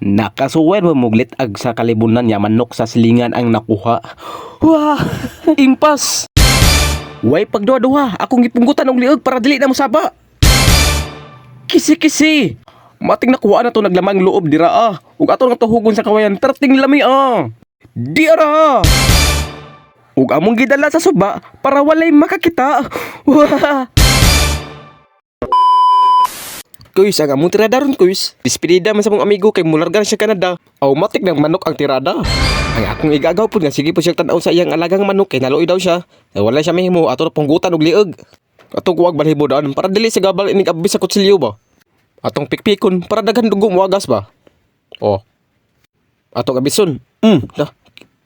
Nakasuway mo muglit ag sa kalibunan ya manok sa silingan ang nakuha. Wah! Impas! Way pagduha-duha, akong gipunggutan og liog para dili na mosaba. Kisi-kisi! Mating nakuha na to naglamang loob dira ah. Ug ato nga tuhugon sa kawayan, perting lami ah. Di ara! Ug among gidala sa suba para walay makakita. Wah! Kuys, ang among tirada ron, kuys. Dispedida man sa mong amigo kay mularga na siya Canada. Automatic ng manok ang tirada. Ang akong igagaw pud nga sige po siya tan-aw sa iyang alagang manok kay naluoy daw siya. Ay, wala siya mahimo ato na punggutan og liog. Atong kuwag balhibo daan para dili sa gabal inig abis sa kutsilyo ba. Atong pikpikon para daghan dugo moagas ba. Oh. Atong abison. Dah.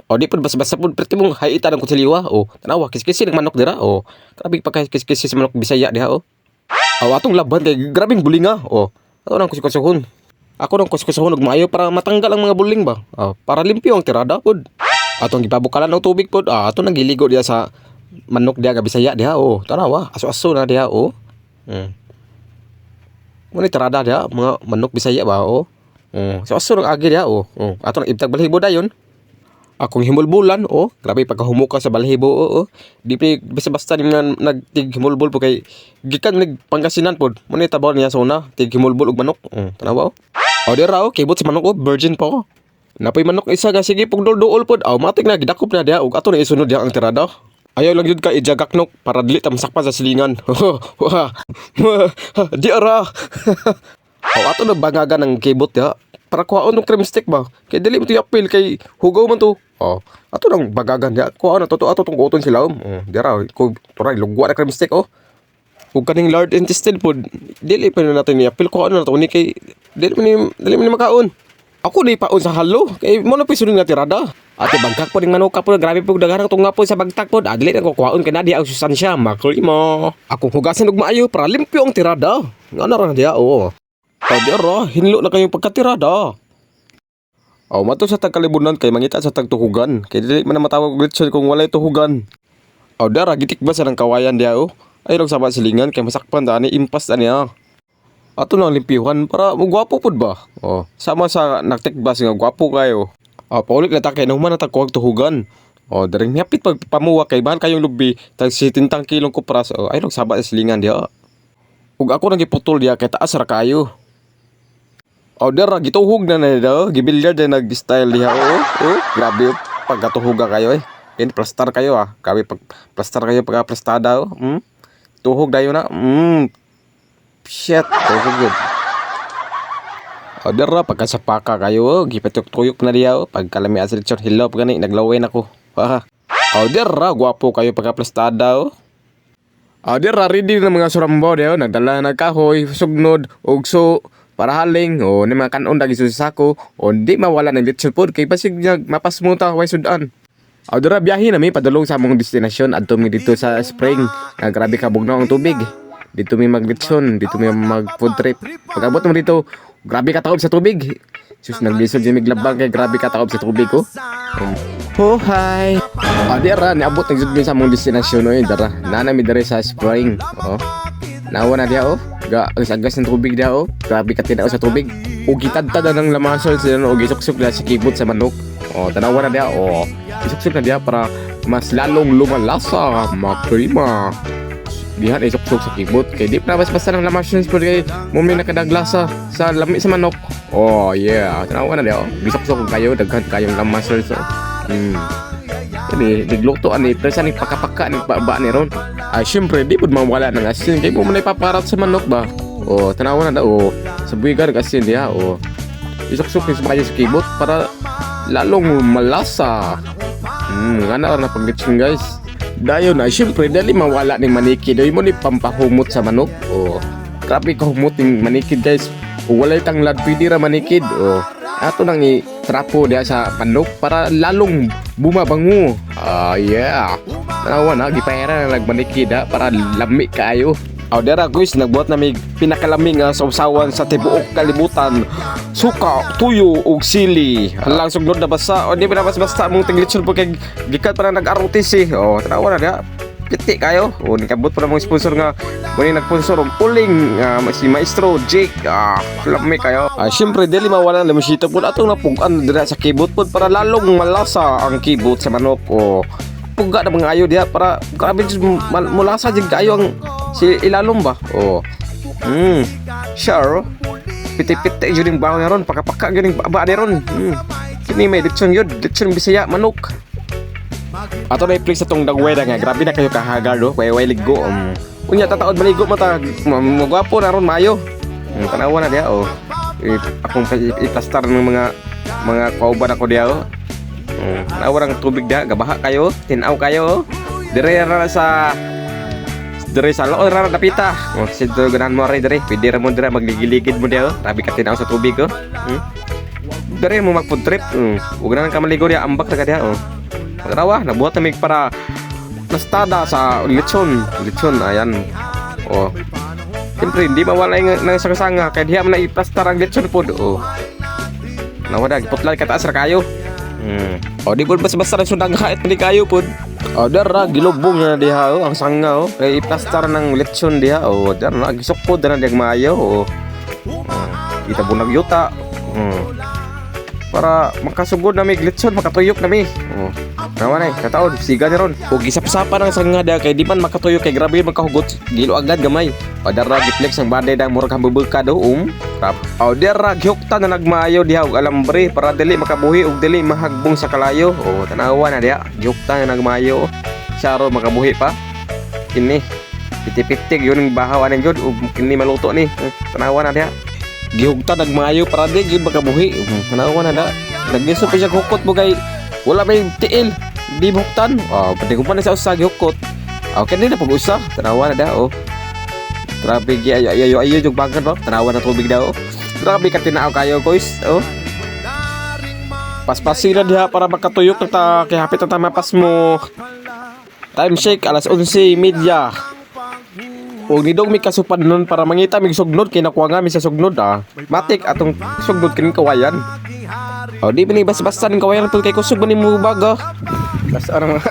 O di pud basta-basta pud perti mong hayita ng kutsilyo ah. Oh, tanawa kiskisi ng manok dira. Oh, grabe pa kay kiskisi sa manok Bisaya diha oh. Aw atong laban kay grabeng bulinga. Oh, ato nang kuskusuhon. Ako nang kuskusuhon og maayo para matanggal ang mga buling ba. Oh, para limpyo ang tirada pod. Atong gipabukalan og tubig pod. Ah, ato nang giligo diha sa manok diha nga Bisaya diha oh. Tanawa, aso-aso na diha oh. Mo ni tirada diha mga manok Bisaya ba oh. So aso nang agi diha oh. Oh, ato nang ibtag balhibo dayon. Akong himulbulan oh, grabe pagkahumuka sa balhibo oh, oh. Di pa basta-basta ni nga nagtig himulbol po kay gikan nig Pangasinan pod. Mo ni trabaho niya sa una, tig himulbol og manok. Tanawa oh. Oh, dira oh, kibot sa manok oh, virgin pa oh. Napoy manok isa ga sige pug duol pod. Automatic na gidakop na diha ug ato na isunod diha ang tirada. Ayaw lang jud ka ijagaknok para dili ta masakpan sa silingan. Di ara. O ato na bangagan ng kibot diha para kuhaon ng cream stick ba. Kay dili mo to apil kay hugaw man to. Oh, ato nang bagagan diha. Kuhaon na to to ato tong guoton sila. Oh, dira ko turay lugwa na cream stick oh. Ug kaning large intestine pod, dili pa na natin iapil kuhaon na to ni kay dili man ni makaon. Ako di paon sa halo kay mo na pisunod nga tirada. Ato bagkak po ning manuka po, grabe po daghan tunga po sa bagtak po. Adli na ko kuhaon kay na diha ang sustansya, maklima. Akong hugasan og maayo para limpyo ang tirada. Nga na ra na diha oh. Oh, di ra, hinlo na kayong pagkatirada. Aw, mato sa tagkalibunan kay mangita sa tagtuhugan. Kay dili man na matawag og lechon kung walay tuhugan. Aw, dara gitikba sa ng kawayan diha oh. Ay rog saba silingan kay masakpan ta ani impas ani ah. Ato nang limpyuhan para mo gwapo pud ba. Oh, sama sa nagtikbas nga gwapo kayo. Oh, paulit na ta kay nahuman na ta kuwag tuhugan. Oh, daring hapit pag pamuwa kay mahal kayong lubi tag 70 kilong kupras. Oh, ay rog saba sa silingan diha. Ug ako nang giputol diha kay taas ra kayo. Oh, dara gituhog na na daw. Gibilyar na nag-style diha. Oh, oh, grabe oh. Pagkatuhuga kayo eh. Yan, plastar kayo ah. Grabe pag plastar kayo pagka plastada oh. Tuhog dayon na. Shit, tuhog yun. Oh, dara pagkasapaka kayo oh. Gipatuk-tuyok na diha oh. Pagkalami sa lechon hilaw pa gani naglawin ako. Ha. Oh, dara gwapo kayo pagka plastada oh. Ah, dira ready na mga surambo diha, nagdala na kahoy, sugnod, ugso, para haling, o ni mga kanon dagi sa sako, o di mawala ng lechon pod kay basig niya mapasmuta way sudan. Ah, dira biyahe na mi padulong sa among destinasyon adto mi dito sa spring. Nga grabe ka bugnaw ang tubig. Dito mi maglechon, dito mi mag food trip. Pag abot mo dito, grabe ka taob sa tubig. Sus, naglisod jud mig labang kay grabe ka taob sa tubig ko. Oh, hi. Ah, dira niabot na jud mi sa among destinasyon oy, dara. Naa na mi diri sa spring. Oh. Nawa na diha oh. Ga agas ng tubig diha oh. Grabe ka tinaw sa tubig. Ug gitadtad na ng lamasol sila no, ug isuksok na sa kibot sa manok. Oh, tanawa na diha oh. Isuksok na diha para mas lalong lumalasa, makrima. Diha na isuksok sa kibot kay di pa basta ng lamasol pero kay mo may nakadaglasa sa lami sa manok. Oh yeah, tanawa na diha oh. Gisuksok kayo daghan kayong lamasol so. Kani nigluto ani pero sa ni pakapaka ni baba ni ron. Ay syempre di pud mawala ng asin kay mo man ipaparat sa manok ba. Oh, tanawa na da oh. Sa buwigan ng asin diha oh. Isuksok ni sa kayo sa kibot para lalong malasa. Nga na na paglechon guys. Dayon ay syempre dali mawala ning manikid. Oy mo ni pampahumot sa manok. Oh. Grabe ka humot ning manikid guys. O walay tanglad pwede ra manikid. Oh. Ato nang i-trapo diha sa manok para lalong bumabango. Ah, yeah. Tanawa na gipahera na nagmanikid ha para lami kaayo. Aw, dara guys, nagbuhat na may pinakalami nga sausawan sa tibuok kalibutan. Suka, tuyo ug sili. Halang sugnod na basa. O di pa na basta mong tiglitson po kay gikan pa na nag-ROTC. Oh, tanawa na diha. Piti kayo. O nikabot pa na mga sponsor nga muna nagsponsor og uling nga si Maestro Jake. Ah, lami kayo. Ah, syempre dili mawala ang limonsito pud atong napugan dira sa kibot pud para lalong malasa ang kibot sa manok o puga na mga ayo diha para grabe jud mulasa jud kayo ang si ilalom ba. Oh. Sure. Piti-piti jud yung baho ron, pakapaka jud yung baba ni ron. Kini may lechon yun, lechon Bisaya manok. Ato na i-flex atong dagweda nga grabe na kayo kahagar do, kay way ligo. Unya tataod maligo mata, magwapo na ron maayo. Tanawa na diha oh. Akong i-plastar ng mga kauban ako diha oh. Tanawa ang tubig diha, gabaha kayo, tinaw kayo. Oh. Dire ra sa dire sa loob ra dapita. Oh, sidto ganahan mo rin dire. Pwede ra mo dire magligiligid mo diha oh. Grabe ka tinaw sa tubig oh. Dire mo mag food trip. Ug na ka maligo diha, ambak ra ka diha oh. Tanawa, nabuhat na mig para plastada sa lechon. Lechon, ayan. Oh. Siyempre, hindi mawala yung ng sanga-sanga kaya diha man na iplastar ang lechon pod. Oh. Nawala, giputlan kataas ra kayo. O di pod basta-basta na sundang kahit pali kayo pod. O dara gilubong na diha oh, ang sanga oh. Kay iplastar ng lechon diha oh. Dara na gisukod na diha maayo oh. Kita bunag yuta. Para makasugod na mi lechon, makatuyok na mi. Oh. Nawa na eh, kataon, siga ni ron. O gisapsapan ang sanga diha kay di man makatuyok kay grabe magkahugot. Gilo agad gamay. O dara giflex ang baday dang murag hambubugka do um. Rap. O dara gihukta na nagmaayo diha og alambre para dili makabuhi og dili mahagbong sa kalayo. O tanawa na diha, gihukta na nagmaayo. Siya ro makabuhi pa. Kini piti-piti yun ang bahaw aning gyud ug kini maluto ni. Eh, tanawa na diha. Gihugta nagmaayo para di gyud makabuhi. Tanawa na da. Nagiso pa siya hukot mo kay wala may tiil. Di buktan. Oh, pati ko pa na sa usa gihukot. Okay na pag usa. Tanawa na da oh. Grabe gi ayo ayo ayo yung bagan ba? Tanawa na tubig daw. Grabe ka tinaaw kayo guys. Oh. Paspasila diha para makatuyok na ta kay hapit na ta mapas mo. Time check alas 11:30. Og nidong mi kasupad nun para mangita mig sugnod kay nakuha nga mi sa sugnod ah. Matik atong sugnod kining kawayan. O di ba ni basta-basta ning kawayan pud kay kusog man nimo baga. Basta orang mga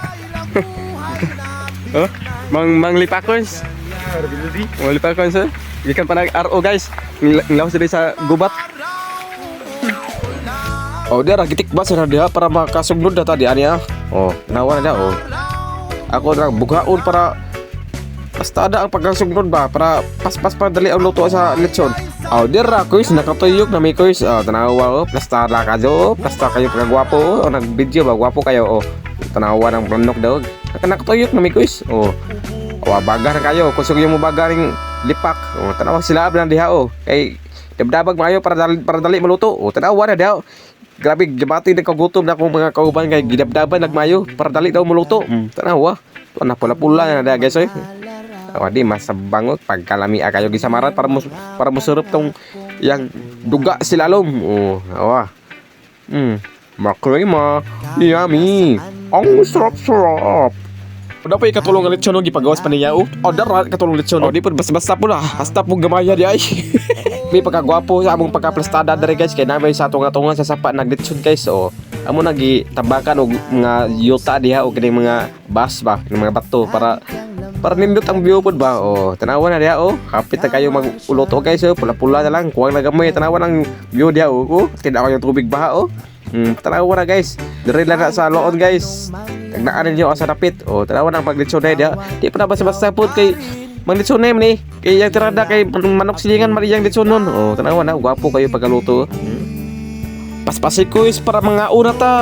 oh, mang mang lipakons. Mang lipakons eh. Gikan pa nag RO guys. Nglawas diri sa gubat. O di ra gitikbas na diha para makasugnod na ta di ani ah. O nawa na dia oh. Ako na bugaon para basta ada ang pagkasugnod ba para paspas pa dali ang luto sa lechon. Oh, dira kuys nakatuyok na may kuys. Oh, tanawa oh, plastada ka do, plasta kayo pagkagwapo oh, nag-video ba gwapo kayo oh. Tanawa ng manok daw. Nakatuyok na may kuys. Oh. Awa bagar kayo kusog yung mo bagaring lipak. Oh, tanawa sila lang diha oh. Kay dabdabag maayo para dali maluto. Oh, tanawa na diha. Oh. Grabe gibati na kagutom na akong mga kauban kay gidabdaban nagmayo para dali daw maluto. Tanawa. Tuan na pula-pula na diha guys oy. Awa di mas bangot pagkalami kayo gisamaran para musurop tong yang duga silalom. Oh, awa. Makrema. Yummy. Ang sarap-sarap. Udah pa ikatulong ang lechon no, gipagawas pa niya oh. Oh, dara katulong lechon. Oh, di po basta-basta po na. Hasta po gamaya di ay. May pagkagwapo sa among pagkaplastada dere guys kay namay sa tunga-tunga sa sapa naglechon guys. Oh, amo nagi tabakan og mga yuta diha o kining mga bus ba, kining mga bato para para nindot ang view pod ba. Oh, tanawa na diha oh. Hapit na kayo maguluto guys oh. Pula-pula na lang, kuwang na gamay tanawa ng view diha oh. Oh, tinaw yung tubig baha oh. Tanawa na guys. Dire lang na sa loon guys. Tagnaan ninyo sa dapit. Oh, tanawa na ang paglechon na diha. Di pa na basta-basta pod kay manglechon na ni. Kay yang tirada kay manok silingan mariyang lechon nun. Oh, tanawa na gwapo kayo pagkaluto. Paspasi kuys para mga una ta.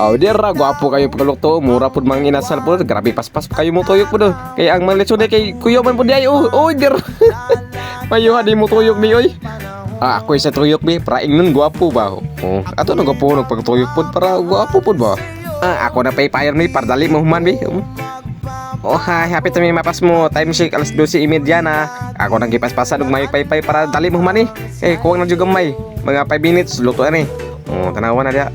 Oh, dira gwapo kayo pagkaluto, mura pud mang inasal pud, grabe paspas pa kayo mo tuyok pud. Oh. Kay ang mga lechon kay kuyo man pud di ay oh, oh dir. Mayuha di mo tuyok ni oy. Ah, ako sa tuyok bi, para ingnon gwapo ba. Oh, ato nang gwapo nag pagtuyok pud para gwapo pud ba. Ah, ako na pay ni para dali mo human bi. Oh, hi, happy to mapas mo. Time check alas 12:30 na. Ako nang gipaspasan og may paypay para dali mo human ni. Eh, kuwang na jud gamay. Mga 5 minutes luto na ni. Oh, tanawa na diha.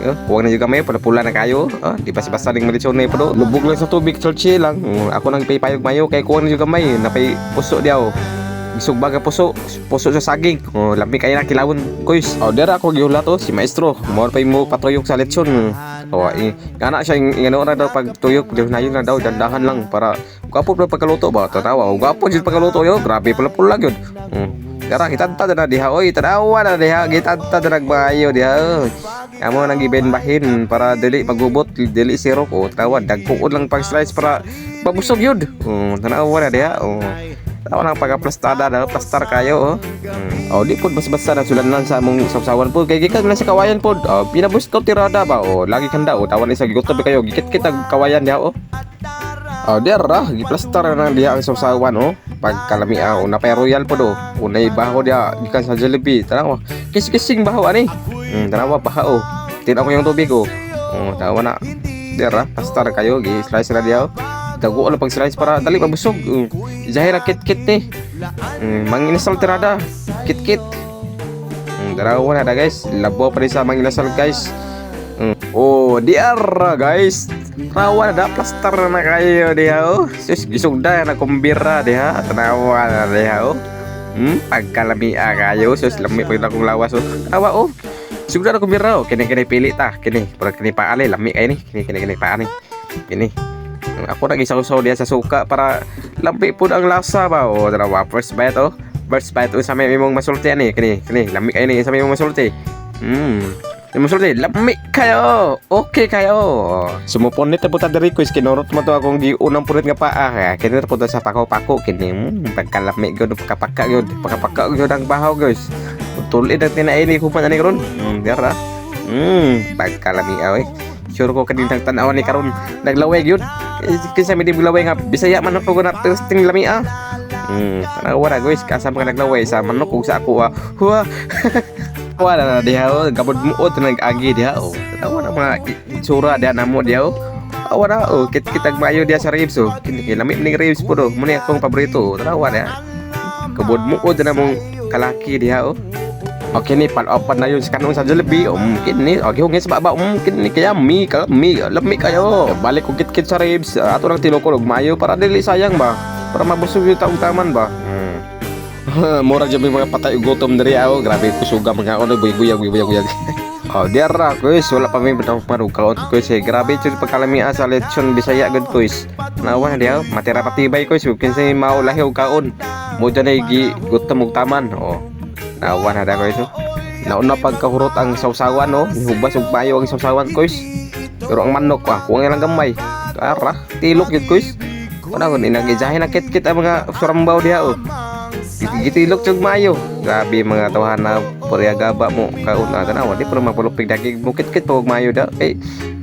Oh, kuwang na jud gamay, pula-pula na kayo. Oh, di basta-basta ning malitsyon na pero lubog lang sa tubig, chill lang. Oh, ako nang paypayog mayo kay kuwang na jud gamay, napay puso diha oh. Gisugba ka puso, puso sa saging. Oh, lami kayo na kilawon, guys. Oh, dira ako gihula to si maestro. Mo pa mo patuyok sa lechon. O, ngana siya ingano ra daw pag tuyok, nayon na daw, dandahan lang para gwapo pa pagkaluto ba. Tanawa, oh, gwapo jud pagkaluto yo. Grabe pula pula gyud. Tara, gitanta na diha oy, tanawa na diha, gitanta na nagmaayo diha. Oy. Amo nang gibenbahin para dili magubot, dili sirok o tanawa, dagkuon lang pag slice para mabusog yun. Oh, tanawa na diha. Oh. Tanawa nang pagaplastada na, plastar kayo oh. Oh, di pod basta-basta na sulanan sa among sawsawan pod kay gikan man sa kawayan pod. Oh, pinabus ko tirada ba oh, lagi kanda oh, tawan isa gigutom kayo, gikit-kit ang kawayan diha oh. Oh, diha ra, giplastar na diha ang sawsawan oh. Pagkalami ah, una pa royal pod oh. Unay baho diha gikan sa Jollibee. Tanawa, kis-kising baho ani. Tanawa baha oh. Tinaw ko yung tubig oh. Oh, tanawa na. Diha ra, plastar kayo, gi-slice na diha oh. Dago lang pag slice para dali mabusog. Zahira kit-kit ni. Manginasal tirada. Kit-kit. Darawa na da guys. Labo pa rin sa manginasal guys. Oh, diara guys. Rawa na da plastar na kayo diha oh. Sus gisugda na kumbira diha. Tanawa na diha oh. Pagkalamia kayo sus lami pag akong lawas oh. Tanawa oh. Sugda na kumbira oh. Kini kini pili ta kini para kini paali lami kay ni. Kini kini kini paani. Kini. Ako nag isaw-saw diha sa suka para lampi pud ang lasa ba oh. Tanawa first bite oh. First bite oh sa may imong masulti ani kini kini lami kay ni sa may imong masulti. Masulti, lami kayo. Okay kayo. Sumupunit na po ta diri ko kinurot mo to akong giunang punit nga paa. Kaya kini po sa pako-pako kini pagkalami gyud pagkapaka gyud. Pagkapaka gyud ang bahaw guys. Tulid ang tinaini ko pa ani karon. Dira. Pagkalami oy. Sure ko kaning tan-awan ni karon naglaway gyud. Kinsa may di maglaway nga Bisaya man ako na testing lami ah. Tanawa na guys, kasama ka naglaway sa manok ug sa ako ah. Huwa. Wala na diha oh, gabod muot na nag-agi diha oh. Tanawa na mga itsura diha namo diha oh. Awa na oh, kit kitag maayo diha sa ribs oh. Kini lami ning ribs po do. Muna akong paborito oh. Tanawa diha. Kabod muot na mong kalaki diha oh. Okay ni pal-opan na yun sa kanon sa Jollibee. Kini okay hungis sa baba. Kini kaya mi kalami, lami kayo. Balik ko kit-kit sa ribs. Ato lang tinukol og mayo para dili sayang ba. Para mabusog yung taong taman ba. Mura jud may mga patay og gutom diri ako. Grabe kusuga mga ako buyag buyag buyag. Oh, diara guys, wala pa may batang parug kaon guys. Eh. Grabe jud pagkalami sa lechon Bisaya gud guys. Nawa na diha, matira patibay guys, kinsa mao lahi og kaon. Mo dyan ay gi gutom og taman. Oh. Nawa na da guys. Oh. Nauna pagkahurot ang sawsawan oh, nihubas og bayo ang sawsawan guys. Pero ang manok ah, kuwang lang gamay. Ara, tilok yun guys. Wala ko inagijahin na kit-kit ang mga surambaw diha oh. Gitilok jud maayo. Grabe mga tawhan na purya gaba mo kaon na tanawa di pa mapulupig dagig mo kit-kit pa og maayo da. Kay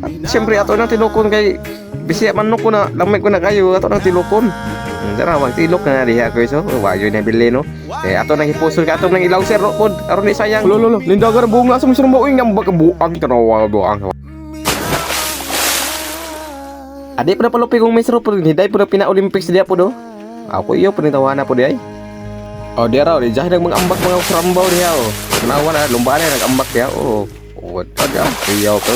at siyempre ato nang tilokon kay bisaya manok ko na lamay ko na kayo ato nang tilokon. Dara wag tilok na diha guys oh. Wa yun na bili no. Eh ato nang hipuson ka ato nang ilaw sir pod aron di sayang. Lo lo lo, lindagar bunga sa misro mo ing nambag buang tanawa buang. Adi pa na palupig kong mesro po hiday po na pina-Olympics diha po do. Ako iyo po nitawana po di ay. Oh, diha raw, di jahe nag mga ambak mga surambaw diha oh. Tanawa na lumba na nag-ambak diha oh. Oh, diha. Iyaw ko.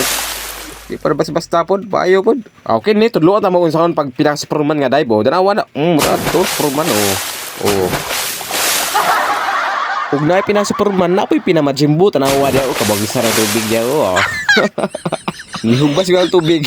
Di pa basta-basta pod, paayo pod. Okay ni tudloan ta mo unsaon pag pinang Superman nga dive oh. Tanawa na. To Superman oh. Oh. Ug naay pinang Superman na po'y pinamajimbo tanawa diha oh kabag sa tubig diha oh. Nihubas yung tubig.